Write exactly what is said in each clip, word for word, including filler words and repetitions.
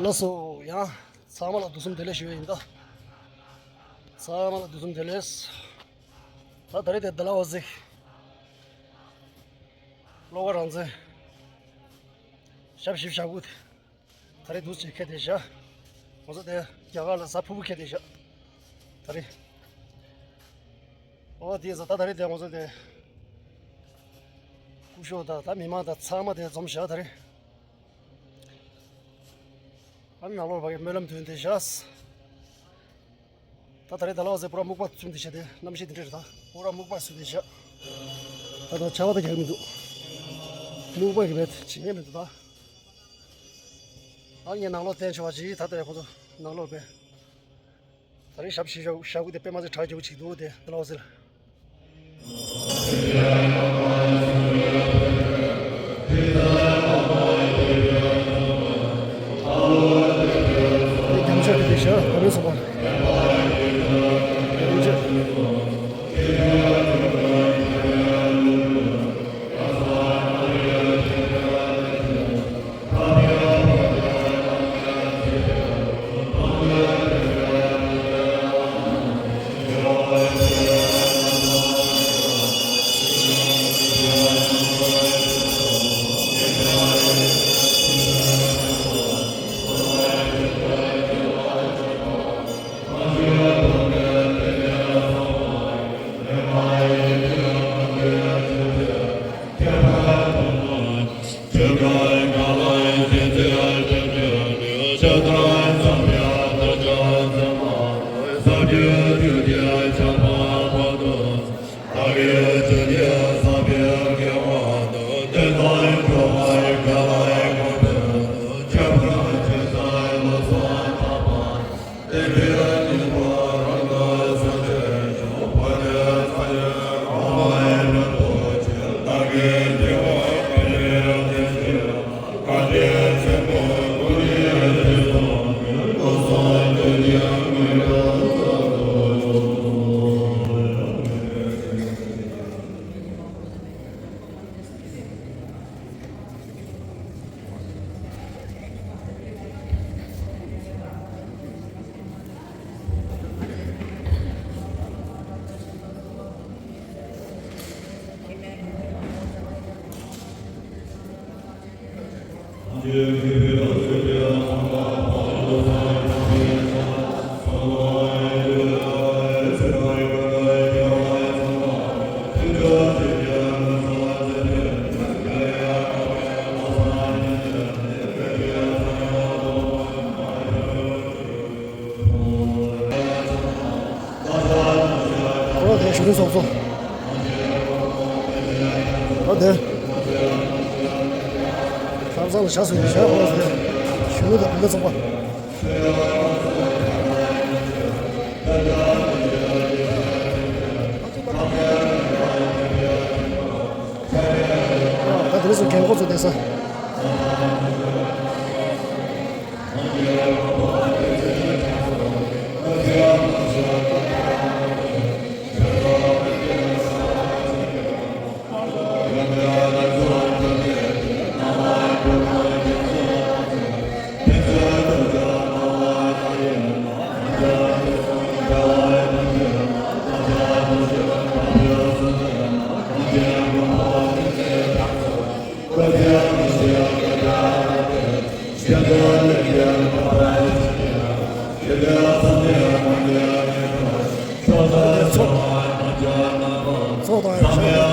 ལགས་སོ། ཡང་ཚང་མ་ལ་དུས་གསུམ་བདེ་ལེགས་ཞུ་ཡ་ཡིན་ད། ཚང་མ་ལ་དུས་གསུམ་བདེ་ལེགས། ད་ད་རེས་དེ་ཌལ་ཧོ་སི་གློ་བ་རང་བཙན་ཞབས་ཞིབ་བྱ་དགོས་དེ། ད་རེས་འདུག་ཅེས་ཁེལ་ཏེ་བཞག་ང་ཚོ་དེ་རྒྱ་གར་ལ་གཟའ་ཕུར་བུ་ཁེལ་ཏེ་བཞག་ད་རེས། ཨོ་དེ་ཟ་ད་ད་རེས་དེ་ང་ཚོ་དེ་སྐུ་ཞབས་དང་ད་མི་མང་དང་ཚང་མ་དེ་འཛོམས་བཞག་ད་རེས། ཨ་ནི་ནང་ལོགས་ཕ་གི་སྨོན་ལམ་འདོན་ཏེ་བཞག་ད་ད་རེས་ད་ལོག་ཟེར་པུ་ར་སྨུག་པ་བཙུམ་དེ་བཞག་དེ་གནམ་གཤིས་དེ་འདྲ་རེད་ད། པུ་ར་སྨུག་པ་བཟོས་ཏེ་བཞག་ད་ད་ཆར་པ་ད་རྒྱག་གི་མི་འདུག་སྨུག་པ་གི་བས་བྱེད་ཉན་མི་འདུག་ད། ཨ་ངས་ནང་ལོགས་བསྟན་ཆོག་པ་ཅིག་ད་ལྟ་ཡ་ཁོ་ཚོ་ནང་ལོགས་པས། ད་རེས་ཞབས་ཞུ་ཞབས་ཞབས་ཀུ་དེ་དཔེ་མ་ཚད་གྲ་རྒྱུག་ཅིག་འདུག་དེ་ད་ལོག་ཟེར། རྒྱང་ཤར་དེ་དེ་ཤར་བ་མེད་སོང་པ། ཨོ་དེ་གཞོན་ནུ་ཚོགས་གཙོ། ཨོ་དེ། ཁ་སང་ལ་ཞག་སུ་ཞག་ཁོ་ར་དེ། གཞོན་ནུ་དང་བུད་མེད་ཚོགས་པ། ད་དེ་ཚོ་རྒན་གོག་ཚོ་བསྡད་ས། ཚོགས་དང་ཡང་ཤ།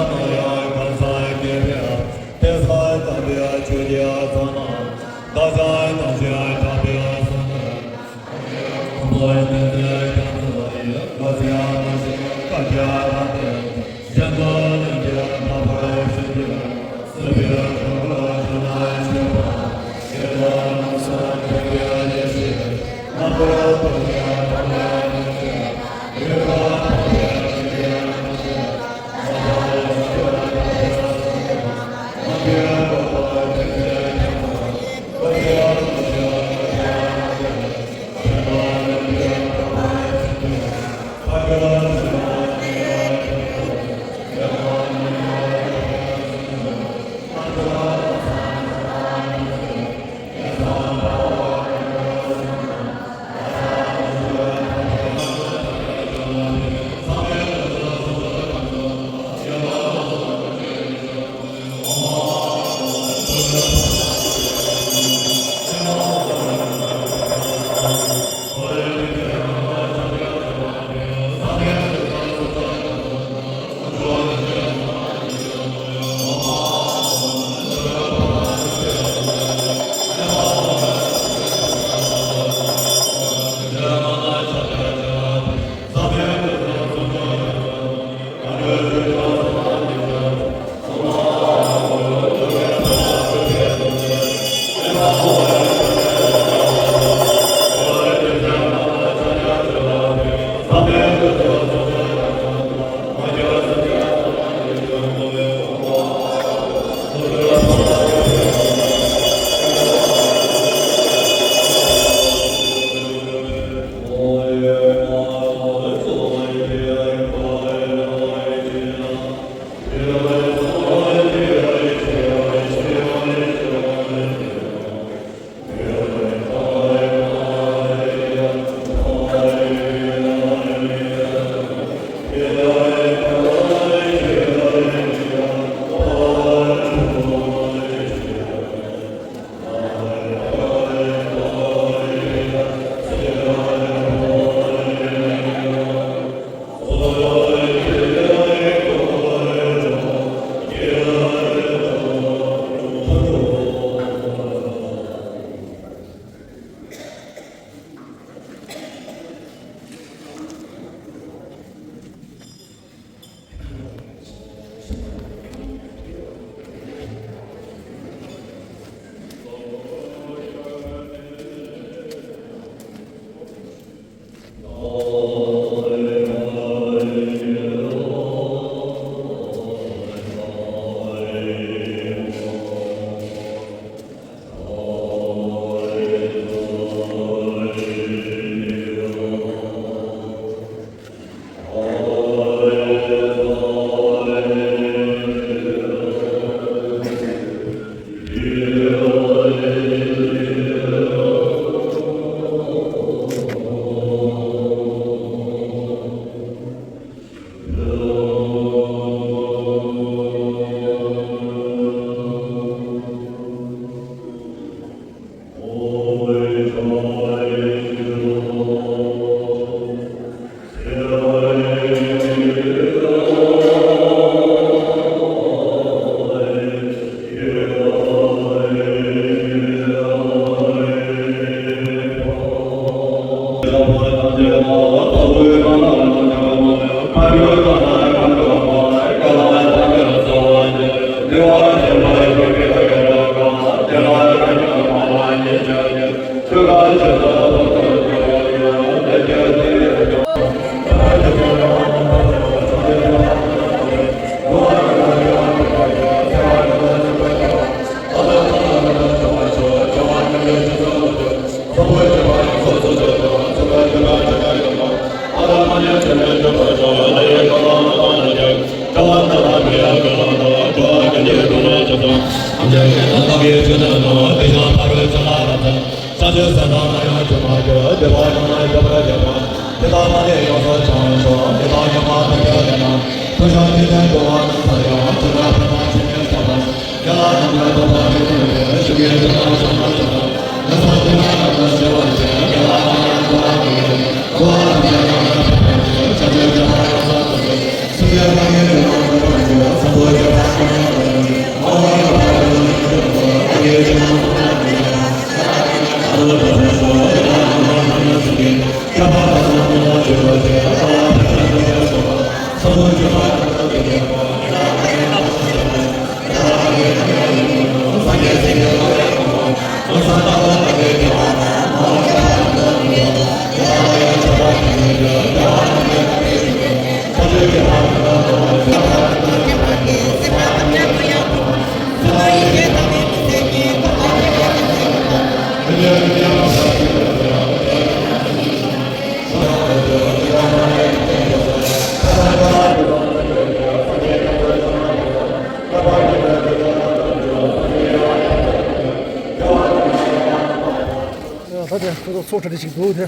ད་དེ་ཁོ་ཚོ་ཚོགས་གྲ་སྒྲིག་ཞིག་འདུག་དེ།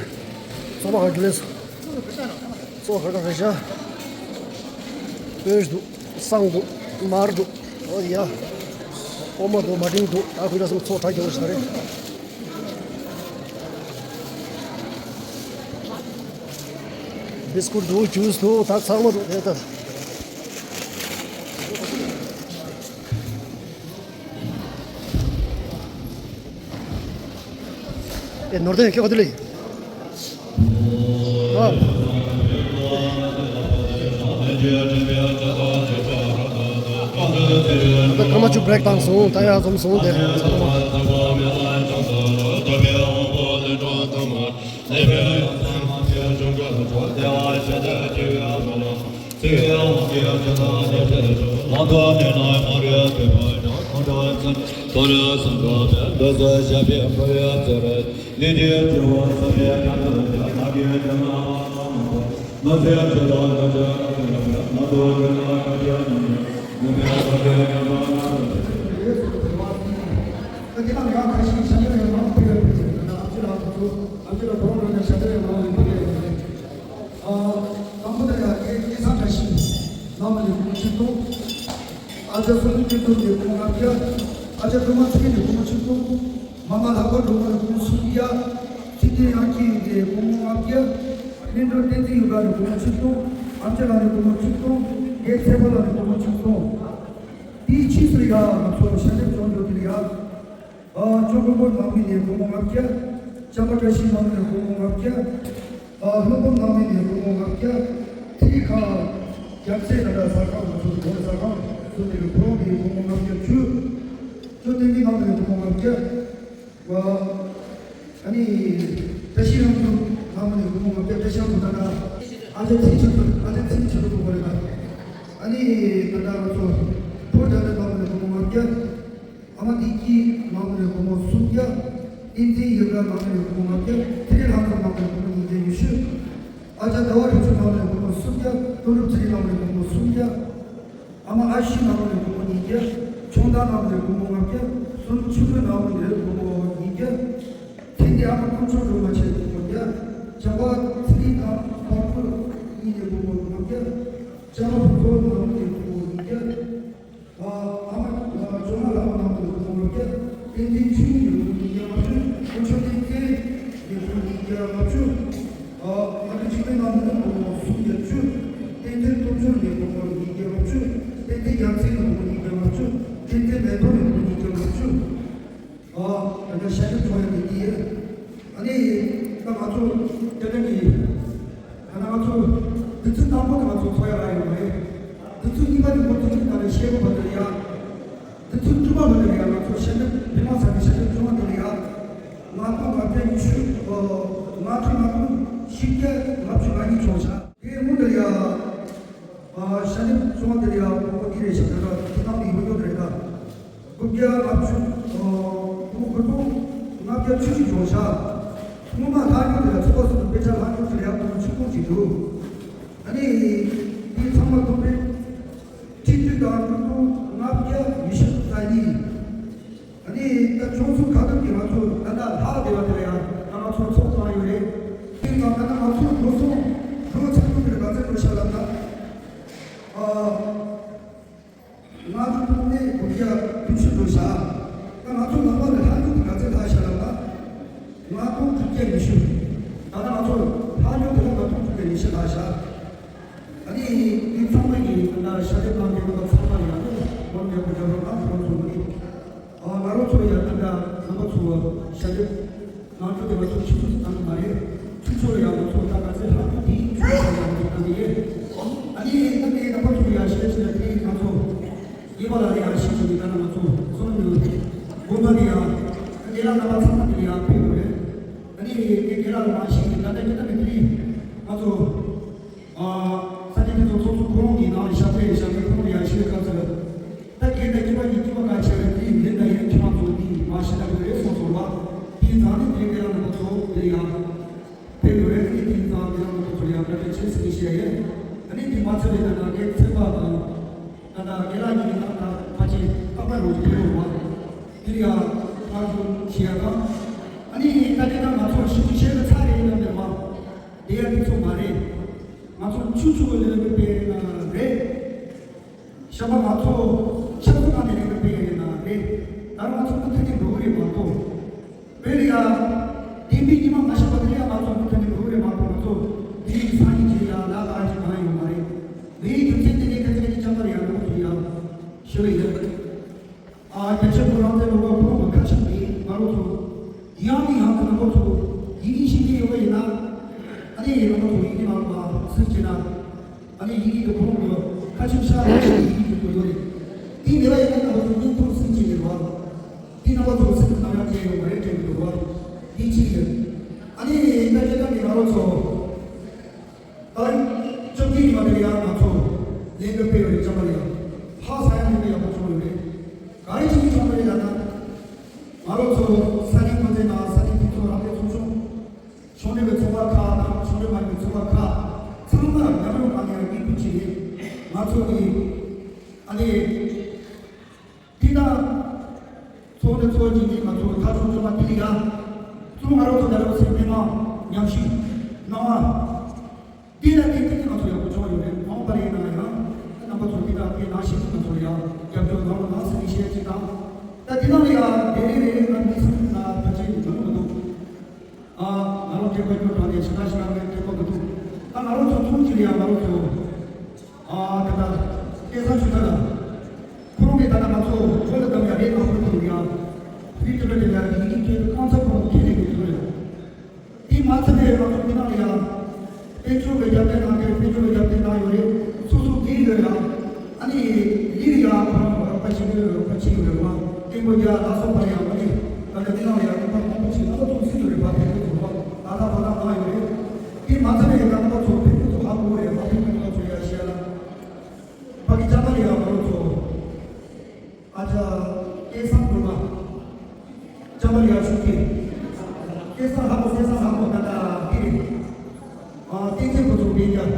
ཚོགས་པ་ག་རྒྱུ་ལས་སོ། ཚོགས་ག་ག་རེ་བྱ། སྤོས་འདུག་བསང་འདུག་མར་འདུག་འོ་ཡ། འོ་མ་འདུག་མ་འབྲིང་འདུག་ད་ཁོ་ཚོ་ཚོགས་གྲ་རྒྱུ་ཞིག་ད་རེད། བིས་ཀུར་འདུག་ཇུས་འདུག་ད་ཚང་མ་འདུག་དེ་ལྟར། ཨེ་ནོར་དོན་ཁྱོད་ག་དུས་ལས། ཨ། ད་སྐར་མ་བཅུ་བྷི་རེག་བཏང་སོང་། ད་ཡར་འཛོམས་སོང་དེ་ཚང་མ། ཨ། དང་པོ་དེ་ཡང་ངས་སྐལ་བཟང་བཀྲ་ཤིས་ནང་མི་ལས་སྐུ་ངོ་ཆིག་སྟོང་། ཨ་ཅག་སུམ་ཅུ་སྐྱིད་སྡུག་ནས་སྐུ་ངོ་ལྔ་བརྒྱ། ཨ་ཅག་སྒྲོལ་མ་ཚེ་རིང་ནས་སྐུ་ངོ་ཆིག་སྟོང་། མ་མ་ལྷག་པ་སྒྲོལ་མ་ནས་སྐུ་ངོ་སུམ་བརྒྱ། ཚེ་བརྟན་དབྱངས་སྐྱིད་ནས་སྐུ་ངོ་ལྔ་བརྒྱ། སྨིན་གྲོལ་བསྟན་འཛིན་ཡུལ་ག་ནས་སྐུ་ངོ་ཆིག་སྟོང་། ཨ་ཅག་ལགས་ནས་སྐུ་ངོ་ཆིག་སྟོང་། ངའི་ཚེ་དཔལ་ལགས་ནས་སྐུ་ངོ་ཆིག་སྟོང་། དེའི་ཕྱིས་སུ་ཡ་ང་ཚོ་ཞལ་འདེབས་བྱུང་འདུག་དེ་ལ་ཡ། ཨ། ཅོ་མགོན་པོ་ནང་མི་ནས་སྒོར་མོ་ལྔ་བརྒྱ། བྱམས་པ་བཀྲ་ཤིས་ནང་མི་ནས་སྒོར་མོ་ལྔ་བརྒྱ། ཨ། ལྷུན་འབུམ་ནང་མི་ནས་སྒོར་མོ་ལྔ་བརྒྱ། ཐིག་ལེ་ཁ། རྒྱལ་སྲས་ད་ལྟ་ཟ་ཁང་དུ་ཚུར་སྒོར་ཟ་ཁང་དུ་དེ་གི་ཁོ་རང་གི་སྒོར་མོ་ལྔ་བརྒྱ་བཅུ། ཅོ་བསྟན་འཛིན་ནང་མི་ནས་སྒོར་མོ་ལྔ་བརྒྱ། ཨ་ནི། བཀྲ་ཤིས་རང་དུ་ནང་མི་ནས་སྒོར་མོ་ལྔ་བརྒྱ། བཀྲ་ཤིས་རང་དུ་ད་ལྟ། ཨ་ཅག་ཚེ་ཆུ་ཨ་ཅག་ཚེ་ཆུ་ལུ་གོ་རེ་ད། ཨ་ནི། ད་ལྟ་ང་ཚོ། ཕོ་བྲང་ནང་མི་ནས་སྒོར་མོ་ལྔ་བརྒྱ། ཨ་མ་བདེ་སྐྱིད་ནང་མི་ནས་སྒོར་མོ་སུམ་བརྒྱ། བསྟན་འཛིན་ཡོད་དགའ་ནང་མི་ནས་སྒོར་མོ་ལྔ་བརྒྱ། ཚེ་རིང་ལྷ་མཛངས་ནང་མི་ནས་སྒོར་མོ་ཉིས་བརྒྱ་ཉི་ཤུ། ཨ་ཅག་ཟླ་བ་རིག་འཛིན་ནང་མི་ནས་སྒོར་མོ་སུམ་བརྒྱ། དོན་གྲུབ་ཚེ་རིང་ནང་མི་ནས་སྒོར་མོ་སུམ་བརྒྱ། ཨ་མ་ཨ་ཤི་ནང་མི་ནས་སྒོར་མོ་ཉིས་བརྒྱ། ཆུང་བདག་ནང་མི་ནས་སྒོར་མོ་ལྔ་བརྒྱ། བསོད་ནམས་ཆོས་སྐྱོང་ནང་མི་ནས་སྒོར་མོ་ཉིས་བརྒྱ། ཚེ་འདས་ཨ་མ་དཀོན་མཆོག་སྒྲོལ་མ་ཆེན་སྒོར་མོ་བརྒྱ། བྱམས་པ་ཚེ་རིང་དང་དཔལ་སྒྲོན་གཉིས་ནས་སྒོར་མོ་ལྔ་བརྒྱ། ལྕམ་མ་ཕུན་ཚོགས་ནང་མི་ནས་སྒོར་མོ་ཉིས་བརྒྱ། ཨ་མ་ཇོ་མོ་ལྷ་མོ་ནང་མི་ནས་སྒོར་མོ་ལྔ་བརྒྱ། བསྟན་འཛིན་ཆོས་སྐྱིད་ནས་སྒོར་མོ་ཉིས་བརྒྱ་ལྔ་བཅུ། དཀོན་མཆོག་བསྟན་འཛིན་ནས་སྒོར་མོ་ཉིས་བརྒྱ་ལྔ་བཅུ། ཨ་ང་ཚོ་འཇིགས་མེད་ནང་མི་ནས་སྒོར་མོ་སུམ་བརྒྱ་བཅུ། བསྟན་འཛིན་སྟོབས་འབྱོར་ནས་སྒོར་མོ་ཉིས་བརྒྱ་ལྔ་བཅུ། བསྟན་འཛིན་རྒྱལ་མཚན་ནས་སྒོར་མོ་ཉིས་བརྒྱ་ལྔ་བཅུ། བསྟན་འཛིན་མེ་ཏོག་ནས་སྒོར་མོ་ཉིས་བརྒྱ་ལྔ་བཅུ། ཨ། ད་ཆ་ཞལ་འདེབས་བྱུང་ཡ་དེ་འདི་ཡིན། ཨ་ནི། ད་ང་ཚོ་སྐྱ་ཀ་ནི། ད་ང་ཚོ་དུས་ཚོད་དང་པོ་ནས་ང་ཚོ་འཚོགས་ཡ་ལ་ཡོད་མ་རེད། དུས་ཚོད་གཉིས་པ་ནས་འགོ་བཙུགས་ནས་ད་ནི་ཤེལ་སྒོ་བར་དུ་ཡ། དུས་ཚོད་བཅུ་པ་བར་དུ་ཡ་ང་ཚོ་ཞལ་འདེབས་མི་མང་ཚང་གི་ཞལ་འདེབས་བྱུང་བ་དེ་ལ་ཡ། ལྔ་སྟོང་ལྔ་བརྒྱ་ཉི་ཤུ། ལྔ་སྟོང་ལྔ་སྟོང་བཞི་བརྒྱ་ལྔ་བཅུ་ང་གཉིས་བྱུང་ཤག་དེའི་སྔོན་དེར་ཡ། ཨ། ཤ་ལེབ་བཙོང་བ་དེར་ཡ་ཕོ་བོ་འདི་རེད་ཤག་ད་ལྟ་དེ་ནང་ནས་ཡོད་ཡོད་རེད་ད། དགུ་བརྒྱ་ལྔ་བཅུ། ཨ། ཕོ་བོ་དགུ་སྟོང་ལྔ་བརྒྱ་བཅུ་གཅིག་བྱུང་ཤག་སྔོན་མ་ལྷག་ཉོ་དེ་ལ་ཚོགས་པ་སོ་སོ་དཔེ་ཆ་ལྷག་ཉོ་དེ་ལ་ཡ་ཕོ་བོ་ཆིག་སྟོང་གཅིག་འདུག་ཨ་ནི་དེ་ཚང་མ་བསྡོམས་པས་ཁྲི་བདུན་དང་དགུ་སྟོང་ལྔ་བརྒྱ་ཉི་ཤུ་རྩ་གཉིས། ཨ་ནི་ད་ཁྱོད་ཚོ་ཁ་ཐུག་གི་ང་ཚོ་ད་ལྟ་ལྷག་བསྡད་པ་དེ་ལ་ཡང་ད་ང་ཚོ་ཚོགས་བཏང་ཡོད་རེད། དེ་ཡིན་ཙང་ད་ལྟ་ང་ཚོ་འགྲོ་སོང་འགྲོ་ཚར་དུས་དེ་ལ་ག་ཚོད་འགྲོ་ཤག་ལབ་ན། ཨ། ལྔ་སྟོང་ནས་དགུ་བརྒྱ་བདུན་ཅུ་འགྲོ་ཤག་ད་ང་ཚོ་ལག་པ་ལ་ལྷག་ཉོ་དེ་ག་ཚོད་ལྷག་ཤག་ལབ་ན། ལྔ་སྟོང་དྲུག་བརྒྱ་ཉི་ཤུ། ད་ལྟ་ང་ཚོ་ལྷག་ཉོ་དེ་ལ་ལྔ་སྟོང་དྲུག་བརྒྱ་ཉི་ཤུ་ལྷག་ཤག་ཨ་ནི་འདི་ཚང་མ་ཡིན་ད་ལྟ་ཤ་ལེབ་གང་དེ་ང་ཚང་མ་ཡང་ནི་ཧོན་ཡག་པོ་རྒྱབ་རོགས་གནང་ཁོང་ཚོ་ནི། ཨ། ང་རང་ཚོ་ཡང་ད་ལྟ་རྣམ་པ་ཚོ་ཤ་ལེབ་ནང་ཆོས་དེ་ང་ཚོ་ཆུ་ཚོད་བཏང་གི་མ་རེད། ཆུ་ཚོད་ཡང་ང་ཚོ་ད་ག་ཚོད་ལྷག་རྒྱུ་དེ་ཆུ་ཚོད་ཡང་ང་ཚོ་བཏང་གི་ཡོད། ཨ་ནི་ད་ལྟའི་རྣམ་པ་ཚོ་ཡང་ཤ་ལེབ་ཅིག་ལ་དེ་ང་ཚོ་ཡིན་པ་ལ་ཡང་ཤེས་ཀྱི་མི་ད་ང་ཚོ་གསུམ་ཡོད། དགོན་པ་དེ་ཡང་དགེ་ལགས་རྣམ་པ་ཚང་མ་དེ་ཡང་ཕེབས་དགོས་རེད། ཨ་ནི་དགེ་ལགས་མ་ཤེས་ཀྱི་ད་ལྟ་ཉི་ད་མི་དེ་ང་ཚོ། ཨ། ས་ཆ་དེ་ཚོ་ཚོགས་གཙོ་ཁོང་གི་ནང་ལ་ཞབས་པད་ཞབས་པད་ཁོང་ལ་ཡང་ཞུ་བའི་སྐབས་སུ། ད་རྒན་དང་སྐྱེས་པ་གཉིས་སྐྱེས་པ་ག་ཆེ་བས་དེའི་རྒན་དང་ཡང་ཁྱིམ་པ་ཚོ་འདི་མ་ཤི་ན་གི་རེད་གསུངས་སོང་བ། དེའི་ཙང་ནི་དེ་རྒན་རང་ཚོ་དེ་ཡང་ཕེབས་ཡོད་རེད། ཨ་ནི་དེའི་ཙང་རྒན་རང་ཚོ་ཚོ་ཡང་བཀའ་དྲིན་ཆེ་ཟེར་ནས་བཤད་ཡོད། ཨ་ནི་དེ་མ་ཚད་པའི་ད་ལྟ་རྒན་ཚན་པ་དང་། ད་ལྟ་རྒན་ལགས་གཉིས་ཀྱི་ནང་ད་ཕལ་ཆེར་རྟག་པར་རོགས་ཕེབས་ཡོང་བ། དེ་ཡང་ཕར་ཞུ་བྱེད་ཡ་དང་། ཨ་ནི་ད་ལྟ་ང་ཚོ་ཞིབ་ཏུ་བཤད་པའི་ཚར་རེད་ཡིན་ན་མེད་པ། དེ་ཡང་དེ་ཚོ་མ་རེད། ང་ཚོ་ཆུ་ཆུ་བ་ལས་ལས་པའི་ན་རེད། ཞག་པ་ང་ཚོ་ཆབ་ཁུ་ནང་ནས་ལས་པའི་ན་རེད། ད་རུང་ང་ཚོ་ཀུན་ཐེ་ནས་འགྲོ་གི་རེད་མ་གཏོགས། བོད་ལ་ཡ། བདེན་པའི་ཉི་མ་མ་ཤི་བ་དེ་ལ་ཡ་ང་ཚོ་ཀུན་ཐེ་ནས་འགྲོ་གི་རེད་མ་གཏོགས་ང་ཚོ་དེའི་སང་ཉིན་གྱི་ཡ་ལ་ག་ཅིག་གང་ཡོད་མ་རེད། དེའི་རྒྱུ་མཚན་དེ་ནས་ཁ་ཚ་ཁ་ཚ་ཅང་མ་རེད་ཡ་ང་ཚོ་ཡ། ཞུ་བ་ཡིན། ཨ། རྒྱལ་སྤྱི་ཁོ་རང་ཚོའི་ལོ་ག་ཁོ་རང་གི་ཁ་ཆེམས་དེ་ང་རང་ཚོ་ཡང་ནས་ཡང་དུ་རྣམ་པ་ཚོ་ཡིག་རིགས་ཤེས་ཀྱི་ཡོད་པ་ཡིན་ན། ཨ་ནི་རྣམ་པ་ཚོ་ཡིག་རིགས་ནང་ལ་སུས་བྱས་ན། ཨ་ནི་ཡིག་རིགས་དེ་ཁོ་རང་གི་ཁ་ཆེམས་ཤར་བ་ཞིག་ཡིག་རིགས་དེ་ཁོ་ཡོད་རེད། དེ་མེད་པ་ཡིན་ན་རྣམ་པ་ཚོ་སྙིང་ཐུར་སུས་བྱས་ཡོད་པ། དེ་རྣམ་པ་ཚོ་སུས་ནམ་ཡང་བྱས་ཡོད་མ་རེད་དྲན་གྱི་འདུག་བ། དེ་གཅིག་ཡིན། ཨ་ནི་ད་ཁྱེད་རང་གི་ང་རང་ཚོ། ད་རིང་བཅོ་བརྒྱད་ཉི་མ་དེར་ཡང་ང་ཚོ་ལས་འགུལ་སྤེལ་བའི་བཅར་བ་ཡང་ཧ་ས་ཡང་ལས་འགུལ་ཡག་པོ་བྱུང་ཡོད་རེད། ག་རེ་བྱས་ནས་བྱུང་བ་རེད་ལབ་ན། ང་རང་ཚོ་ས་གནས་མཁོ་ཚན་དང་ས་གནས་དེ་ཚོ་རང་བདེན་ཚོགས་ཆུང་། ཕྱོགས་འབྲེལ་བའི་ཚོགས་པ་ཁག་དང་ཕྱོགས་འབྲེལ་མ་ཡིན་པའི་ཚོགས་པ་ཁག་ཚང་མར་མཉམ་རུབ་ངང་ནས་སྐད་འབོད་བྱས་ནས་ང་ཚོ་གི་ཨ་ནི། དེ་དང་། ཚོགས་འདུ་ཚོགས་ཀྱི་ཉིན་ང་ཚོ་ཐག་གཅོད་བྱུང་བ་དེ་ལ་ཡང་། གཙོ་བོ་ང་རང་ཚོ་ད་རེས་ཚེ་མི་མང་མཉམ་ཞུགས་གནང་བ། དེ་ལ་བརྟེན་ཏེ་ང་ཚོ་ཡག་པོ་བྱུང་ཡོད་རེད། མ་འོངས་པ་ཡིན་ན་ཡང་རྣམ་པ་ཚོ་དེ་དང་དེ་ནང་བཞིན་ང་ཚོ་ཡང་རྒྱབ་སྐྱོར་གནང་རོགས་གནང་ཟེར་ནས་བཤད་ཅིག་དང་། ད་དེ་ནང་ལ་ཡང་རེ་རེ་རེ་རེ་ང་མི་སུ་ན་ཕལ་ཆེར་ཡོང་གི་མི་འདུག་ཨ། ང་རང་སྐད་པ་སྐྱོ་དྲགས་ནས་ཞེ་དྲག་ཞེ་དྲག་ངས་སྐད་པ་མི་ཐུབ། ད་ང་རང་ཚོ་ཚོང་ཅིག་ལ་ཡང་ང་རང་ཚོ། ཨ། ད་ལྟ་སྐལ་བཟང་ཆོས་གྲགས་ལགས། ཁོང་གིས་ད་ལྟ་ང་ཚོ་བོད་ལ་བསྡམས་ཡ་རེད་ནང་ཁུལ་དུ་ཡང་། རིགས་དེ་འདྲ་དེ་ལ་ཡིན་གྱི་སྐད་དུ་རྐང་ཚ་ཁོང་ཁྱེར་ནས་ཡོད་ཀྱི་རེད། དེ་མ་ཚད་པའི་ང་ཚོ་མི་ནང་ལ་ཡང་། དཔལ་འབྱོར་གྱི་རྒྱབ་རྟེན་གནང་མཁན་དཔལ་འབྱོར་གྱི་རྒྱབ་རྟེན་གནང་ཡོད་རེད། སོ་སོ་སྒེར་ཡོད་ཡང་། ཨ་ནི་ལི་ལ་ཡང་ཁོ་རང་རོགས་པ་བྱེད་ཀྱི་ཡོད་རེད། རོགས་པ་བྱེད་ཀྱི་ཡོད་རེད་བ། སྐད་འབོད་རྒྱག་ལ་སོགས་པ་ཡང་ཨ་ནི་ད་ལྟ་མི་ནང་ལ་ཡང་རོགས་པ་མང་པོ་ཅིག་རྣམ་པ་ཚོ་སུ་ཡོད་རེད་བ། དཔལ་འབྱོར་ཚོ་བ་ད་ལྟ་བ་ད་གང་ཡོད་རེད། དེ་མ་ཚད་པའི་རྣམ་པ་ཚོ་དཔལ་འབྱོར་ཚོ་ཧ་གོ་རེད་བ། དཔལ་འབྱོར་ཚོ་ཡ་བཤད་ལ། ཕ་གི་ཅག་ལ་ཡང་ང་རང་ཚོ། ཨ་ཅག་སྐལ་བཟང་སྒྲོལ་མ། ཅག་ལ་ཡང་ཤུགས་ཀྱིས། སྐལ་བཟང་ཧ་གོ་སྐལ་བཟང་ཧ་གོ་ད་ལྟ་འདི་རེད། ཨ། བསྟན་འཛིན་ཕུན་ཚོགས་སྦས་རྒྱ།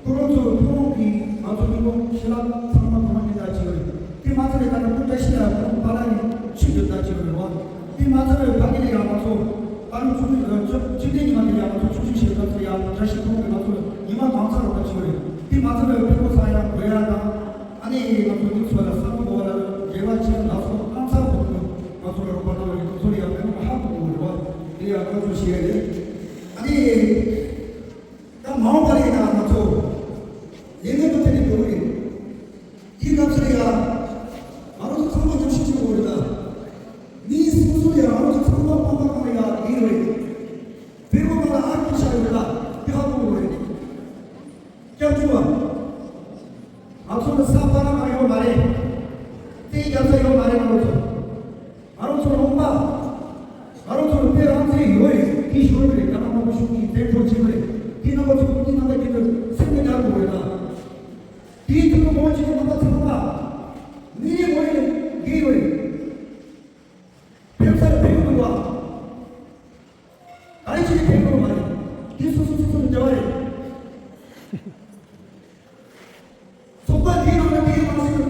ཁོ་རང་ཚོ་ཁོ་རང་གིས་ང་ཚོ་མི་མང་ཤི་ལ་ཚང་མ་ཁོ་རང་གིས་ད་བྱས་ཡོད་རེད། དེ་མ་ཚད་ནས་ད་ལྟ་ཁོ་བཀྲ་ཤིས་ལ་ཁོ་རང་པཱ་ལགས་ནས་ཆུ་འདི་ད་བྱས་ཡོད་རེད་བ། དེ་མ་ཚད་པའི་ཕ་གི་ལ་ཡང་ང་ཚོ་ད་རུང་ཆུ་ཚོད་བཅུ་བཅུ་བདུན་ཉི་མ་དེ་ཡང་ང་ཚོ་ཆུ་ཆུ་བྱེད་སྐབས་སུ་ཡང་བཀྲ་ཤིས་ཁོང་གིས་ང་ཚོ་ཉི་མ་གང་ཚར་རོགས་པ་བྱས་ཡོད་རེད། དེ་མ་ཚད་པའི་ཕེ་ཁོ་ས་ཡང་དགོས་ཡ་དང་། ཨ་ནི་ང་ཚོ་འདི་ཚོ་ལ་བསམ་བློ་བ་ལ་རེ་བ་ཆེན་ལ་སོགས་ཨང་ཚ་བོ་ང་ཚོ་ལ་རོགས་པ་གནང་བའི་ཁོ་ཚོ་ལ་ཡང་ཕན་པ་ཧ་གོ་གི་རེད་བ། དེ་ཡང་ཁོ་ཚོ་ཞེས་རེད། ཨ་ནི་ད་མ་འོངས་པ་ལ་ཡིན་ན་ང་ཚོ་ལས་འགན་པ་དེ་ནས་འགྲོ་གི་རེད། དེའི་སྐབས་སུ་ལ་ཡང་ང་རང་ཚོ་ཚང་མ་ཉམས་ཞིབ་བྱེད་དགོས་རེད་ད། མི་སོ་སོ་ལ་ཡང་ང་རང་ཚོ་ཚང་མ་སྤང་པ་གང་ལ་ཡང་ཡིན་རེད། བོད་པ་གང་ལ་ཨ་ཁུ་ཤ་ཡོད་ད་དེ་ཧ་གོ་དགོས་རེད། སྐྱབས་བཅོལ་བ། ང་ཚོ་ལ་ས་སྤར་ན་གང་ཡོད་མ་རེད། རྩེ་རྒྱབ་ས་ཡོད་མ་རེད་ང་རང་ཚོ། ང་རང་ཚོ་ལུང་པ། ང་རང་ཚོ་ལ་ ཡོད་རེད། དེ་ཤོར་རེད། ད་ང་མང་པོ་ཤོར་གྱི་བཙན་འཕྲོག་བྱེད་པ་རེད། དེ་རྣམ་པ་ཚོ་དེ་རྣམ་པ་ཀྱི་སེམས་ནས་ཡར་དགོས་རེད་ད། དེའི་དུས་ལ་མང་ཆེ་རྣམ་པ་ཚོ་ལ་ནི་ངོ་ཡི་འདི་ཡོད་རེད། ཕེབས་སར་ཕེབས་དགོས་པ། ག་རེ་བྱས་ནས་ཕེབས་དགོས་མ་རེད། དེ་སོ་སོ་སོ་སོ་ནས་འབྲེལ་བ་རེད། ཚོགས་པ་དེའི་ནང་ལ་དེའི་ནང་སྲིད་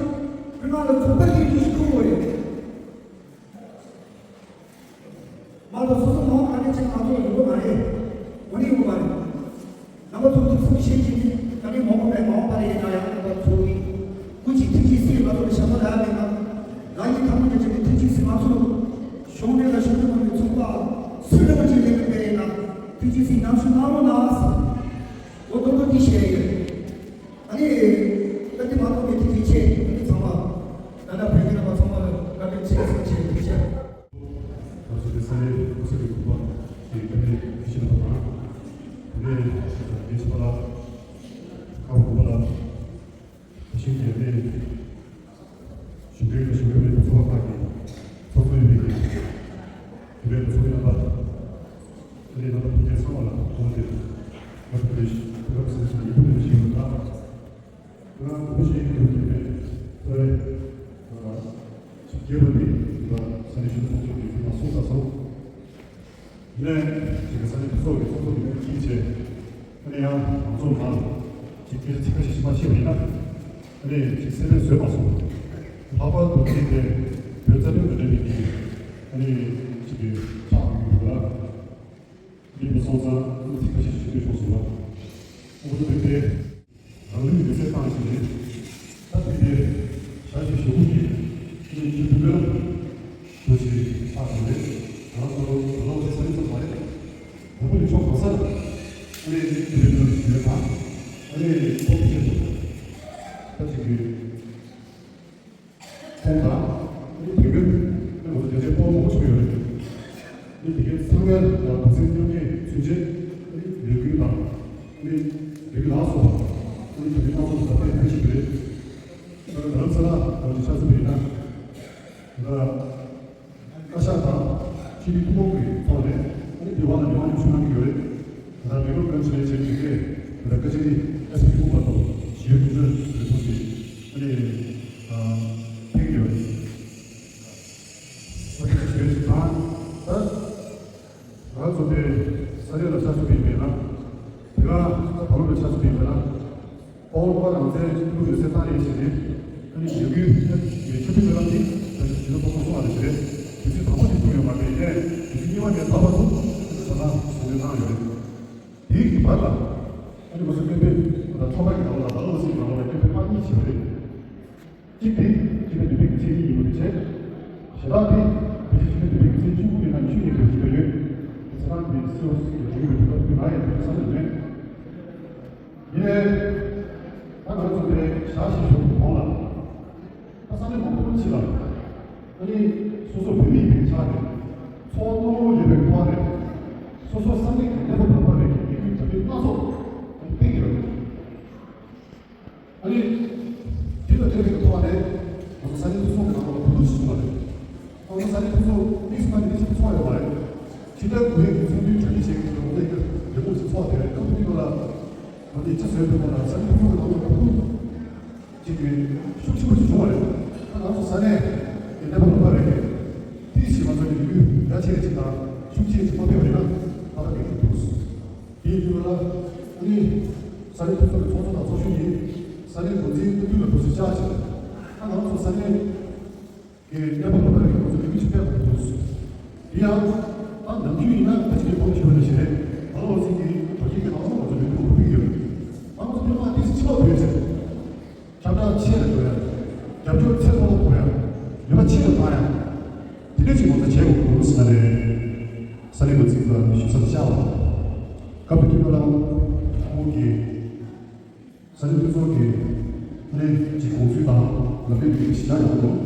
ཁུལ་ནང་ལ་ཚོགས་པ་དེའི་ཀྲུའུ་ཞི་ཁུལ་དངོས་རེད། མ་གཏོགས་སོ་སོ་མང་ག་ནས་ཅིག་མ་གཏོགས་ཡོང་གི་མ་རེད། འོ་ནི་ཡོང་གི་མ་རེད། རྣམ་པ་ཚོ་ཐུགས་བསམ་བཞེས་བྱས་ནས་ད་ནི་མ་འོངས་པའི་མ་འོངས་པ་ལ་ཡིན་ན་ཡང་རྣམ་པ་ཚོ་གི་སྐུ་མཁྱེན་ཐུགས་རྗེ་གཟིགས་མ་གཏོགས་ཞབས་ཏོག་ལ་ཡ་མེད་ན། ལ་ཡི་ཐ་མ་ཉེ་ཆེ་ནས་ཐུགས་རྗེ་གཟིགས་མ་ཚོ་གཞུང་འབྲེལ་ལ་ཞུ་གི་མ་ནས་ཚོགས་པ་སུ་འདྲ་བ་ཅིག་ལས་ཀྱི་དཔེ་ཡིན་ན་ཐུགས་རྗེ་གཟིགས་ཉམས་ཞུ་གནང་རོགས་གནང་། འོ་དོ་དོ་འདི་བཤད་ཡོད། ཨ་ནི། ད་འདི་མ་གཏོགས་པའི་ཐུགས་རྗེ་ཆེ། ཨ་ནི་ཚང་མ། ད་ལྟ་བོད་མི་རྣམ་པ་ཚང་མ་ལ་བཀའ་དྲིན་ཆེ་ཟེར་ཆེ་ཐུགས་རྗེ་ཆེ། ང་ཚོ་འདི་ས་གནས་སྐུ་ཚབ་ཀྱི་སྐུ་པར་གྱི་བཀའ་དྲིན་ཡིད་ཆེས་དང་དང་། དེ་ནས་ངའི་ཆེ་བ་ལ་ཁ་བ་དགུ་པ་ལ་ཞིང་རྒྱལ་ལས། གཞུང་འབྲེལ་དང་གཞུང་འབྲེལ་མེད་པའི་ཚོགས་པ་ཁག་གི་ཚོགས་གཙོ་ཡིན་པའི་གི་དེ་འབྲེལ་དུ་ཚོགས་མི་རྣམ་པ། ཨ་ནི་རྣམ་པ་ཕུལ་མཁན་ཚང་མ་ལ་ཐུགས་རྗེ་ཆེ། ང་ཚོ་དེ་སྐུ་ཁམས་བཟང་ཞིང་ཡུན་ཕུན་སུམ་ཚོགས་པའི་ཞིང་ལ། ང་ཚོ་ཞིག་གི་ཐུགས་རྗེ་ཆེ། ཨ་ནི་རྒྱལ་བ་ནི་ས་གནས་གཞུང་ཚོགས་གཙོ་གི་ཐུགས་ལ་སོགས་ད་སོགས། ཡིན་ནའི་ཅིག་གི་ས་གནས་ཚོགས་ཀྱི་ཚོགས་གཙོ་འདི་གའི་གིས་བྱས། ཨ་ནི་ཡང་ང་ཚོ་ནང་ཅིག་སྐད་ཆ་ཚིག་ཁ་ཤས་ཤིག་མ་བཤད་པ་ཡིན་ན། ཨ་ནི་ཅིག་སེམས་པས་བཟོད་མ་སོང་། ལྷག་པར་དུ་ཅིག་དེ་བོད་རྩ་དོན་དང་འབྲེལ་བའི་གི་ཨ་ནི་ཅིག་གི་ཕྱག་དབང་གི་ཡོད་ལ། འདི་མི་སོང་ཙང་ཨ་ནི་ཚིག་ཁ་ཤས་ཤིག་ཞུ་འདོད་བྱུང་སོང་ལ། ཨ་ཁུ་ཚོ་དེ་རང་ལུས་མེར་སྲེག་བཏང་ཞིང་ནས། ད་དེ་དེ་ཞག་ཅིག་ཞོགས་པ་གི་ཨ་ནི་ཆུ་ཚོད་དགུ་པ་ལ་འདུག་ཅིག་ལྷག་ཙམ་རེད། ང་ཚོ་ལོ་ལོ་ཆེ་ས་ཡིན་ཙམ་མ་རེད། དང་པོ་ནས་ཕྱོགས་གང་སར་ཨ་ནི་དེ་འདྲའི་ནང་ཞུ་ཡས་དང་ཨ་ནི་ཐོག་ཏུ་ཁྱེར་ཐུབ་ད་ཅིག་གི་ཁོང་དང་ཨ་ནི་དེ་གའི་ཨ་ནི་ང་ཚོ་རྒྱ་ཆེའི་སྤོ་བོ་མང་པོ་ཞིག་ཡོད་རེད། ཨ་ནི་དེ་གའི་ཚང་མའི་ལ་འདུ་འཛི་མཉམ་སྐྱེད་མཚོན་ཆེད་ཨ་ནི་ལས་འགུལ་དང་ཨ་ནི་ལས་འགུལ་ལ་སོགས་པ་ཨ་ནི་དེ་གའི་སྣ་ཚོགས་ཀྱི་ད་ལྟའི་ལས་ཞིག་རེད། ད་རྡ་རམ་ས་ལ་ང་ཚོ་ཆ་ཚུད་པ་ཡིན་ན། ད་བཀའ་ཤག་དང་སྤྱི་འཐུས་ཐུན་མོང་གི་ཐོག་ནས་ཨ་ནི་འདི་བ་ལ་འདི་བ་ནས་ཞུ་གནང་གི་ཡོད་རེད། ད་ལྟ་མི་རབས་ཀུན་ཚོའི་ཆེད་དུ་གི་ད་ལྟ་བཀའ་སྤྱི་ཨེ་སི་པི་ཐུན་མོང་མ་གཏོགས་ཞི་གཡོག་དོན་གཅོད་ལས་ཁུངས་ཀྱི་ཨ་ནི་ཕེབས་ཀྱི་ཡོད་རེད། ཨ་ནི་ཞུ་ཡོད་ཅིག་དང་ད། ང་ཚོ་དེ་ས་གནས་ལ་ཆ་ཚུད་པའི་མེད་ན། དེ་ག་བར་ལ་ཆ་ཚུད་པའི་མེད་ན། ཨོ་ལོ་ཀ་རང་བཙན་ཀླུ་ཡོད་སའི་ཏང་ཡིན་ཞེས་ནས། ཨ་ནི་ཡོད་རྒྱུའི་ཆུ་ཚོད་ལ་ནི་ད་ཆ་ཞུ་ན་ཐོག་ཐོག་སོང་བ་རེད་ཞེས་རེད། དུས་ཚོད་དང་པོ་དེ་ཐུག་ཡོད་མ་རེད་ཡིན་ནའི་དུས་ཚོད་གཉིས་པ་ནས་ལྷག་པར་དུ་ད་ལྟ་ཟུང་འབྲེལ་གནང་ཡོད་རེད། དེའི་བར་ལ་ཨ་ནི་ང་ཚོ་སྐད་འབོད་ད་ལྟ་ཚོགས་པ་གི་ནང་ལ་ད་ལྟ་ང་ཚོ་གི་ནང་ལ་སྐད་འབོད་ཨང་གཉིས་བྱས་པ་རེད། གཅིག་དེ་སྤྱི་པའི་བདེན་པའི་མཚན་ཉིད་ཡིན་པ་དེ་བྱས། ཞེ་དྲག་དེ་བོད་ཀྱི་སྤྱི་པའི་བདེན་པའི་མཚན་བཅུ་དགུ་ཡིན་ན་ཉི་ཤུ་ཉིན་དུ་བྱེད་པ་ཡོད། དེ་ཚེ་རང་གི་སྲིད་འོ་སྲིད་ཀྱི་དྲུང་ཡོད་པའི་བོད་པ་ང་ཡང་དེ་བསམ་བློ་མེད། ཡིན་ནའི་ད་ང་ཚོ་དེ་ཞག་ཞིག་ཞོགས་པའི་གོང་ལ་ད་ས་གནས་མང་པོ་ཕྱི་ལ་ཨ་ནི་སོ་སོ་བོད་མི་ཡིན་པའི་ཆ་ནས་ཚོགས་གཙོ་ཡིན་པའི་ཐོག་ནས་སོ་སོ་ས་གནས་ཀྱི་གནས་བབ་ལ་དཔག་པའི་ལས་འགུལ་གྲ་སྒྲིག་སྣ་ཚོགས་སྤེལ་གྱི་ཡོད། ཨ་ནི། དེ་དང་འབྲེལ་བའི་ཐོག་ནས་ང་ཚོ་ས་གནས་འཐུས་ཚོགས་ཀྱི་ནང་ལོགས་ལ་གོ་བསྡུར་ཞིག་བྱུང་བ་རེད། ང་ཚོ་ས་གནས་འཐུས་ཚོགས་དམིགས་སུ་བཀར་ནས་ཅིག་ཚོགས་ཡོད་མ་རེད། ཕྱི་ཟླ་དགུ་པའི་ཚོགས་འདུའི་གྲ་སྒྲིག་བྱེད་མཁན་ཚོ་ལ་ལས་ཀ་ལས་ཁུངས་ཤིག་ཚོགས་དེ་སྐབས་དེ་དུས་ལ་ང་ཚོས་ཅི་བཟོས་འདུག་ལབ་ན་ས་གནས་འཐུས་ཚོགས་ཀྱི་ནང་ལོགས་ལ་གོ་བསྡུར་ཅིག་གི་ཤུགས་ཆེན་པོ་ཞིག་བྱུང་བ་རེད། ད་ང་ཚོ་ས་གནས་ཀྱི་གནས་བབ་ལ་ལྟ་རེད་དེ། དེའི་ཕྱིར་ང་ཚོ་ལས་འགུལ་རྒྱ་ཆེ་ཅིག་དང་ཤུགས་ཆེ་ཅིག་མ་ཕེབས་པ་ཡིན་ན་ད་ལྟ་འགྲིག་གི་འདུག་དེའི་དུས་ལ་ཨ་ནི་ས་གནས་འཐུས་ཚོགས་ཀྱི་ཚོགས་གཙོ་དང་ཚོགས་གཞོན་གྱིས་ས་གནས་འགོ་འཛིན་སྟོབས་བསྡུ་ལ་འགྲོ་སྲིད་བཅར་ཞིང་། ད་ང་ཚོ་ས་གནས་ཀྱི་གནས་བབ་ལ་ལྟ་རེད་ང་ཚོ་ལས་འགུལ་ཅིག་སྤེལ་དགོས་འདུག་དེ་ཡང་ད་ནམ་རྒྱུན་ཡིན་ན་ད་ཅིག་གི་ཕོགས་ཆེ་བ་ནས་ཞེ་རེད། ད་ལོ་ཚིག་གི་དོ་སྐྱིད་ཀྱི་ནང་ལ་ང་ཚོ་ལས་འགུལ་འགོ་ཕུད་ཀྱི་ཡོད། ང་ཚོ་དེ་མ་དེ་ཚིག་ཆེ་བ་བོད་ཚེ། ཁྱབ་བསྒྲགས་ཆེ་རུ་འགྲོ་ཡ། རྒྱབ་སྐྱོར་ཚད་མཐོ་རུ་གཏོང་ཡ། ནུས་པ་ཆེ་རུ་བཏང་ཡ། དེ་འདྲ་ཞིག་ང་ཚོ་བྱེད་དགོས་ཀྱི་འདུག་ཟེར་ནས་ས་གནས་འགོ་འཛིན་ལ་ཞུ་མཚམས་བཞག་པ། སྐབས་དེ་དུས་ལ་ཁོང་གིས་ས་གནས་འཐུས་ཚོགས་ཀྱི་ལས་ཀྱི་དགོངས་ཚུལ་དང་ལམ་སྟོན་འདི་གཞི་བཞག་ཡོང་འདུག་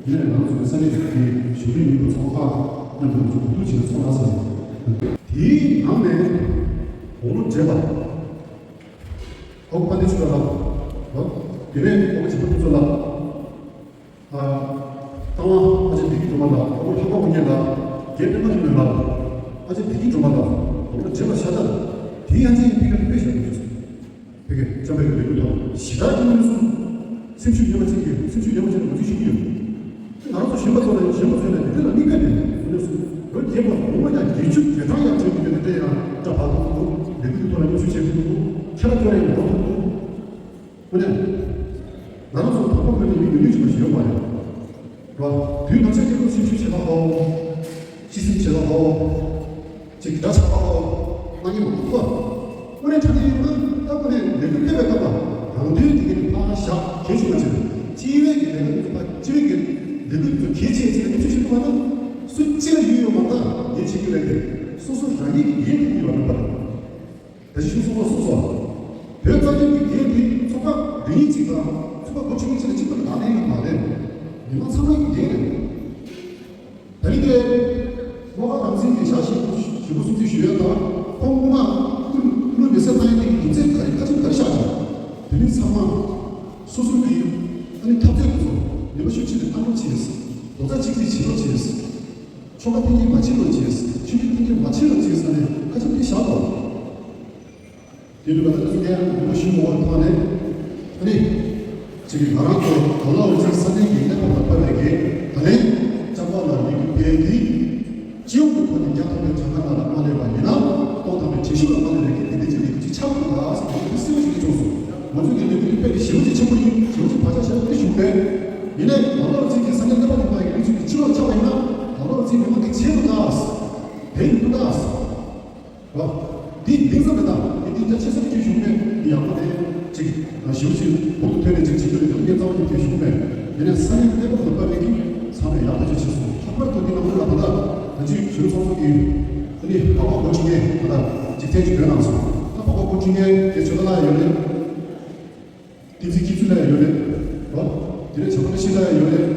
ཡིན་ནའི་ང་ཚོ་ས་གནས་ཀྱི་གཞུང་འབྲེལ་མིན་པའི་ཚོགས་ཁག་མཉམ་དུ་ང་ཚོ་གོ་བསྡུར་བྱས་ནས་ཚོགས་གནང་ཟེར། དེའི་ནང་ནས་དགུང་ལོ་བགྲེས་པ། ཨོ་པ་ཏི་ཆུ་ལ་ལ། དེ་ནས་ཨོ་པ་ཆེན་པོ་ཕུན་ཚོགས་ལ། ཨ། རྟ་དབང་ཨ་ཅག་བདེ་སྐྱིད་སྒྲོལ་མ་ལ། ཨོ་པ་ལྷག་པ་དབང་རྒྱལ་ལ། རྒན་པད་མ་ལྷུན་མོ་ལ། ཨ་ཅེ་བདེ་སྐྱིད་སྒྲོལ་མ་དང་ཁོང་ལ་མཇལ་བར་ཤ་སྟག་དེའི་ཡང་ཅིག་ཕ་གིར་དཔེ་བཞག་པ་ཡོད། ཕ་གི་འཇམ་དཔལ་གྱི་ལེགས་པོ་དང་ཞི་དྲག་གི་དངོས་གནས་སུ་སེམས་ཤུགས་རྙེད་པ་ཅན་གྱི་སེམས་ཤུགས་རྙེད་པ་ཅན་ལ་ངོས་འཛིན་ཞུ་གི་ཡོད། ང་རང་ཚོ་གཞོན་པ་ཚོ་ལ་གཞོན་པ་ཚོ་ལ་འདི་ལ་དམིགས་པ་ནས་དངོས་གནས་སུ་ལོ་རྒས་པ་ངོ་མ་ཡང་རྒས་ཕྱུག་རྒས་གྲང་ཡང་བྱེད་དགོས་ཀྱི་ནི་དེ་ཡང་སྐྲ་བག་ཐུག་འདུག་ལེགས་པོ་གི་ཐོག་ལ་མཉམ་ཞུགས་བྱེད་དགོས་འདུག་ཁྱེད་རང་ཚོ་ལ་ཡང་ངོ་ཐུག་འདུག་དངོས་གནས། ང་རང་ཚོ་བོད་པ་མི་རིགས་མི་ནུས་ཅིག་མ་ཞིག་ཡོད་མ་རེད། རོ། དུས་ནམ་ཞག་སྐྱེ་བོ་སེམས་ཤུགས་ཆེ་ལ་ཧོ། སྤྱི་སེམས་ཆེ་ལ་ཧོ། ཅིག་དགྲ་ཆགས་པ་ཧོ། ང་གཉིས་མ་ཐུག་པ། དངོས་གནས་དྲང་གནས་ཡིན་ན་ད་དངོས་གནས་ལས་འགུལ་སྤེལ་བའི་སྐབས་ལ་རང་དོན་དེ་གའི་ཕར་བཞག་གལ་ཆེ་བ་ཅིག་སྤྱི་བའི་གི་ལས་འགུལ་ཕར་སྤྱི་བའི་གི་ལས་འགུལ་ཚོ་གལ་ཆེ་ཆེ་ལ་ཉམས་ཞིབ་བྱེད་ཐུབ་པ་ན་སུ་གཅིག་ལ་ཡུལ་ཡོད་མ་རེད། ད་ངས་བྱེད་རྒྱུ་ལས་དེ་སོ་སོ་རང་ཉིད་ཀྱི་འགན་འཁུར་དགོས་པ་རེད་པ། ད་ཅི་ཞིག་གསུངས་པ་གསུངས་སོ། བོད་རྩ་དོན་གྱི་འགན་དེ་ཚོགས་པ་རེ་གཉིས་གཅིག་དང་ཚོགས་པ་འགོ་ཁྲིད་མཁན་གཅིག་ལ་གཅིག་པུ་ལ་བདག་ལེན་ཡོད་མ་རེད། མི་མང་ཚང་མ་གི་འགན་རེད། ད་རིང་དེ་བློ་དགའ་རང་བཙན་གྱི་ཞག་ཞིག་ཞུ་སྐུལ་གསུང་བརྩི་ཞུ་ཡ་དང་ཁོང་སྔོན་མ་ཀུན་ཀུན་མི་སེར་ལྷན་ཁང་གི་རྒྱུ་མཚན་ག་རེ་ཁ་ཆེམས་ག་རེ་བཞག་ཅིང་དེ་མིན་ཚང་མ་སོ་སོ་གི་ཨ་ནི་འཐབ་རྩོད་དེ་ཚོ་ནུས་པ་ཤུགས་ཆེ་ནས་གཏང་རོགས་བྱས། རྡོག་རྩ་གཅིག་སྒྲིལ་བྱེད་རོགས་བྱས། ཆོལ་ཁ་འཐེན་འཁྱེར་མ་བྱེད་རོགས་བྱས། ཆོས་བརྒྱུད་འཐེན་འཁྱེར་མ་བྱེད་རོགས་བྱས་ཟེར་ནས་ཁ་ཆེམས་དེ་བཞག་པ། དེ་འདྲ་བ་ད་ལྟ་ཚོ་ངས་ངོ་ཤེས་མོ་བ་ཐོག་ནས་ཨ་ནི་ཅིག་གིས་ང་རང་ཚོ་ག་ལ་འོ་ཅིག་ས་གནས་ཀྱི་གནས་བབ་ལ་དཔག་པའི་གི་ད་ལན་ལྕམ་པ་ལ་ལི་གི་པའི་དེ་སྤྱི་ཡོངས་ཀྱི་ཐོག་ནས་རྒྱ་ཐོབ་པའི་གྲངས་ཀ་ནང་ལ་མ་སླེབས་པ་ཡིན་ན་གཏོང་ཐབས་པའི་བྱེད་ཤུགས་ལ་མ་སླེབས་པའི་གི་དེ་འདྲ་ཅིག་ལས་འགུལ་ཅིག་ཆགས་ཐུབ་ལ་ཟེར་བ་དེ་སེམས་ཤུགས་ཀྱི་བྱུང་སོང་། ང་ཚོ་གི་ལས་འགུལ་དེ་དཔེ་དེ་ཞེ་པོ་ཅིག་ཆེན་པོ་ཡིན། ཞེ་པོ་ཅིག་བག་ཆགས་ཞེ་པོ་དེ་ཞུགས་པས། ཡིན་ནའི་ལ་ལོ་ཚིག་གི་ས་གནས་ཀླད་པ་ལྡན་པ་ཡི་མི་ཚོས་ཀྱི་སྤྱི་ལོར་ཆགས་པ་ཡིན་ན་ལ་ལོ་ཚིག་མི་མང་གི་ཆེད་དུ་ལྟ། དེ་ཡིན་དུ་ལྟ། རོ། འདི་གདེང་ཚོད་མེད་ད། འདི་འདི་རྒྱ་ཆེ་ས་ནས་ཁྱོད་ཞུགས་པས་འདི་ཡག་པོ་རེད། ཅིག་ཞེ་པོ་ཅིག་འོག་ཏུ་ཐོན་ནས་ཅིག་བྱེད་རྒྱུ་རེད། འདི་རྒྱ་ཚང་བ་ནས་ཁྱོད་ཞུགས་པས། ཡིན་ནའི་ས་གནས་ཀླད་པ་ལྡན་པ་ཡི་གི་ཚང་མས་ཡག་པོ་ཅིག་བྱས་སོང་། ལྷག་པར་དུ་འདི་ནང་ལོགས་ལ་ད་ལྟ་ད་ཅིག་གཞོན་ཚོགས་གཙོ་གི་ཨ་ནི་བག་པ་གོ་ཆུང་ངས་ད་ལྟ་ཅིག་ཐེངས་ཅིག་འདོན་གནང་སོང་། ད་བག་པ་གོ་ཆུང་ངས་དེ་ཆོལ་ཁ་ལ་ཡོད་རེད། བསྟན་འཛིན་སྐྱིད་ཚུལ་ལ་ཡོད་རེད། རོ། དེ་ནས་བྱམས་པ་བཀྲ་ཤིས་ལ་ཡོད་རེད།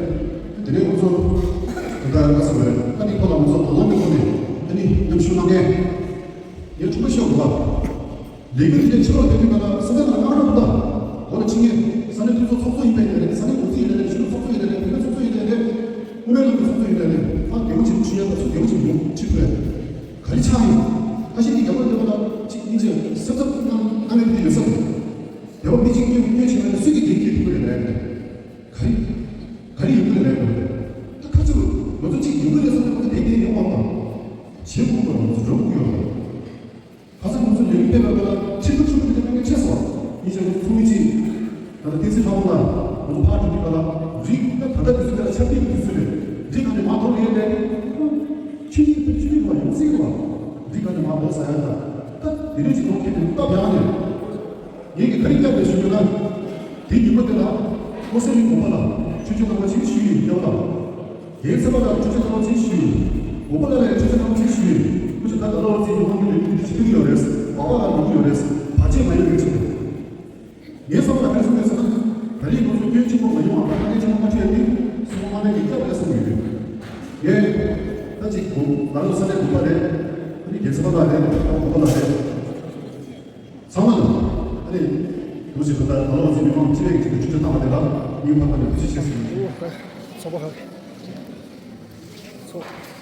དེ་ནས་ང་ཚོ་ད་ལྟ་ང་ཚོ་རེད། ཨ་ནི་ཁོ་ལ་ང་ཚོ་དང་བླངས་ཀྱི་ཐོག་ནས་ཨ་ནི་མཉམ་ཞུགས་གནང་མཁན་ངས་དྲན་པ་ཤོར་འདུག་ལ། ལས་འགུལ་དེ་འདྲའི་ཕྱི་ལོགས་ཕེབས་དུས་ག་ལ་ས་གནས་ནང་ལ་དམག་ར་འདུག་ད། འོ་ན་ཕྱི་ངས་ས་གནས་འཐུས་ཚོགས་ཚོགས་གཙོ་ཡིན་པའི་ལས་རེད། ས་གནས་འགོ་ཁྲིད་ཡིན་ལས་རེད། གཞོན་ནུ་ཚོགས་གཙོ་ཡིན་ལས་རེད། བོད་པའི་ཚོགས་གཙོ་ཡིན་ལས་རེད། དབུ་མའི་ལམ་གྱི་ཚོགས་གཙོ་ཡིན་ལས་རེད། ཨ་དགེ་བ་ཅིག་ཞུ་ཡ་ད་ཚོ་དགེ་བ་ཅིག་ཡོང་ཁྲིད་དགོས། ག་རེ་ཆགས་ཡོད། ཁ་ཤས་ཀྱིས་རྒྱ་གར་འདི་པ་ལ་གཅིག་གཉིས་བྱས་སེམས་འཚབ་གནང་གནང་ཡ་དེ་ཡོད་ས་རེད། དེ་བ་མི་གཅིག་སྐྱོན་སྐྱོན་བྱས་ན་སུས་ཀྱིས་འགན་འཁྱེར་ཐུབ་ཀྱི་རེད། ག་རེ་ག་རེ་ཡོང་གི་རེད། ད་ཁ་ཚུར་ང་ཚོ་གཅིག་ཡོང་གི་རེད་བསམ་ན་ང་ཚོ་བསྡད་བསྡད་ཡོང་བ་དང་། བྱེད་དགོས་པ་ང་ཚོ་འགྲོ་དགོས་ཡོད་རེད། ཁ་སང་ང་ཚོ་ལས་འགུལ་སྤེལ་བའི་སྐབས་ལ་ཁྲིམས་ཁང་ཆུང་ཆུང་དེ་འདྲ་ཕན་ཆེ་སོང་། ཡིན་ཕྱིན་ང་ཚོ་ཚོགས་མི་གཅིག་ད་ལྟ་བསྟན་འཛིན་ལྷ་མོ་ལགས་ང་ཚོ་ཕར་འགྲོ་དུས་སྐབས་ལ་རིགས་ད་ད་ལྟ་དུས་ཚོད་འདི་ལ་ཆབ་སྲིད་ཀྱི་དུས་ཚོད་རེད། རིགས་གང་ནས་མར་གཏོང་ཡས་རེད། ཆོས་ཉིད་དང་ཆོས་ཉིད་ལ་ཡོང་སྲིད་པ། རིགས་གང་ནས་མར་གཏོང་ས་ཡ་ད་ད་དེ་རིགས་ཀྱི་ཐོག་ཁྱེད་ནས་སྟབས་ཡག་ནས། ངས་ཀྱི་ག་རེ་བསྐྱར་ནས་ཞུ་རྒྱུ་ན། དེ་ཉིན་མོ་དེ་ལ་ཨོ་སི་ལི་དགོན་པ་ལ་ཆོས་སྤྱོད་གནང་བ་ཅིག་ཞུས་ཡིན་སྐྱོ་ལ། ངའི་ཚེ་པ་ལ་ཆོས་སྤྱོད་གནང་བ་ཅིག་ཞུས་ཡིན། དགོན་པ་ལ་ལ་ཆོས་སྤྱོད་གནང་བ་ཅིག་ཞུས་ཡིན། ཁོ་ཚོ་ད་ག་ལ་བ་ཚེ་ཉི་མ་གི་ལུས་འདི་ཅི་ཐུག་ཡོད་རེད། བ་བ་ལ་ལུག་ཡོད་རེད། བ་ཆེ་མ་ཡོད་རེད་ཅེས། ངའི་བསམ་པ་ལ་ག་རེ་གསུངས་ཡོད་ཟེར་ན། ད་རེས་ང་ཚོ་སྐྱོན་ཆེན་པོ་མ་ཡོང་བ་དང་ཕ་གི་ཆེན་པོ་མ་འཁྲུལ་ཡ་དེ་སུ་མ་མ་ནས་ངས་སྐྱབས་ལ་གསུངས་ཡོད་རེད། ངས་ད་ཅིག་གོ་ང་རང་ས་གནས་དགོན་པ་རེད། ཨ་ནི་རྒན་ཚེ་པ་ལགས་རེད། ད་དགོན་པ་ལ་རེད། ཚང་མ་ལ་ཨ་ནི་དུས་ཅིག་ད་ལྟ་ད་ལོ་ཚེ་མི་མང་སྤྱི་ལས་ཀྱི་ཆེད་དུ་ཆུ་ཚོད་བཏང་བ་དེ་ལ་ངའི་ཕ་མ་ནས་ཐུགས་རྗེ་ཆེ་ཟེར་གྱི་ཡོད། ཚོགས་པ་ཁག་གི་ཚོགས།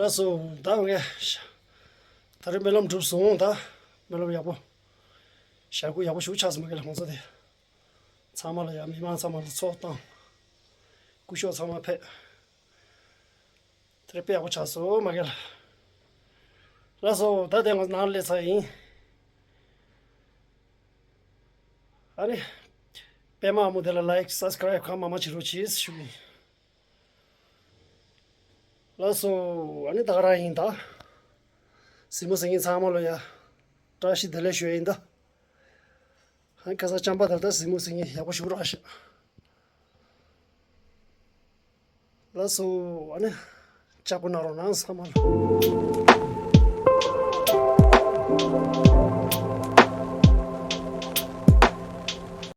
ལགས་སོ། ད་ངས་ད་རེས་སྨོན་ལམ་གྲུབ་སོང་། ད་སྨོན་ལམ་ཡག་པོ། ཞལ་སྐུ་ཡག་པོ་ཞིག་ཆགས་སོང་མ་གི་ལ་ཧོང་ས་དེ། ཚང་མ་ལ་ཡ་མི་མང་ཚང་མ་ལ་ཚོགས་བཏང་། སྐུ་ཞབས་ཚང་མ་ཕེབས། དེ་རེད་དཔེ་ཡག་པོ་ཆགས་སོང་མ་གི་ལ། ལགས་སོ། ད་དེ་ང་ནང་སླེབས་ཚར་ཡིན། ཨ་ནི། པད་མ་ཨ་མོ་དེ་ལ་ལའིཀ་སབ་སི་ཀ་རའིབ་གང་མང་མང་བྱེད་རོགས་གྱིས་ཞུ་ཡིན། ལགས་སོ། ཨ་ནི་ད་ག་རང་ཡིན་ད། གཟིགས་མོ་གཟིགས་མཁན་ཚང་མ་ལ་ཡ། བཀྲ་ཤིས་བདེ་ལེགས་ཞུ་ཡ་ཡིན་ད། ཨ་ནི་ཁ་སང་ཅམ་པ་ད་ལྟ་གཟིགས་མོ་གཟིགས་མཁན་ཡག་པོ་ཞིག་རག་ཤག་ལགས་སོ། ཨ་ནི་ལྕགས་པོ་གནང་རོགས་གནང་ཚང་མ་ལ།